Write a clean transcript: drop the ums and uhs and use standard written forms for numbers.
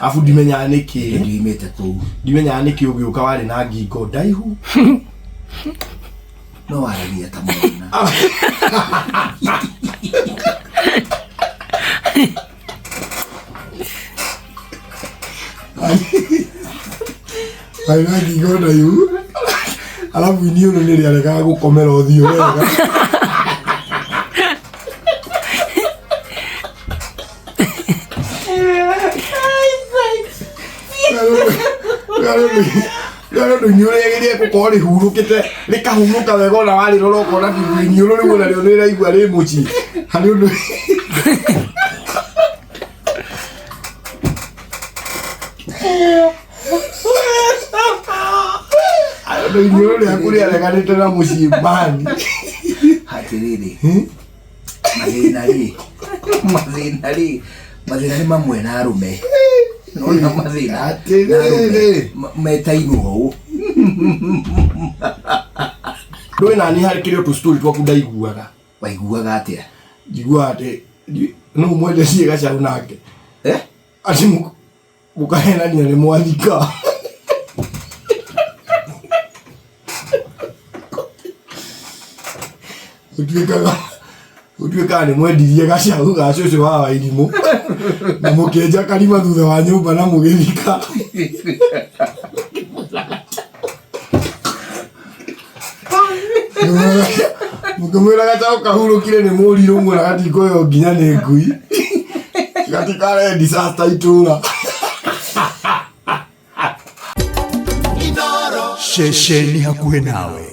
Abu ndimenyaga nĩkĩ Ndiumĩte kũu. Ndimenyaga nĩkĩ ũgĩũka warĩ na ngingo ndaihu. No waragia ta mwana. Warĩ na ngingo ndaihu, arabu iniũrũ nĩ rĩaregaga gũkomera ũthiũ wega. Rĩu iniũrũ rĩagĩrĩire gũkorwo rĩhurũkĩte, rĩkahurũka wega, ona warĩrora ũkona biũ iniũrũ rĩu onarĩo nĩrĩraigua rĩ mũciĩ harĩ ũndũ. Harĩ ũndũ iniũrũ rĩaku rĩareganĩte na mũciĩ mani. Atĩrĩrĩ, mathĩna rĩ, mathĩna rĩ, mathĩna nĩ mamwe na arũme. Nona mathĩna na arũme. Atĩrĩrĩ. Metainwo ũũ. Ndũĩ nani harĩ kĩrĩ tũ story twaku ndaiguaga. Waiguaga atĩa? Njiguaga atĩ no mwenderie gacaũ nake. Eh? Atĩ mũkahenania nĩ mwathika. Ũtuĩkaga nĩ mwendirie gacaũ ga cũcũ wa Wairimũ na mũkĩenja karima thutha wa nyũmba na mũgĩthika. Mũkĩmwĩra gacaũ kahurũkire nĩ mũrirũ ũmwe na gatikũheo nginya nĩ ngui. Gatikare disaster itũra. Ceceni hakuhĩ nawe.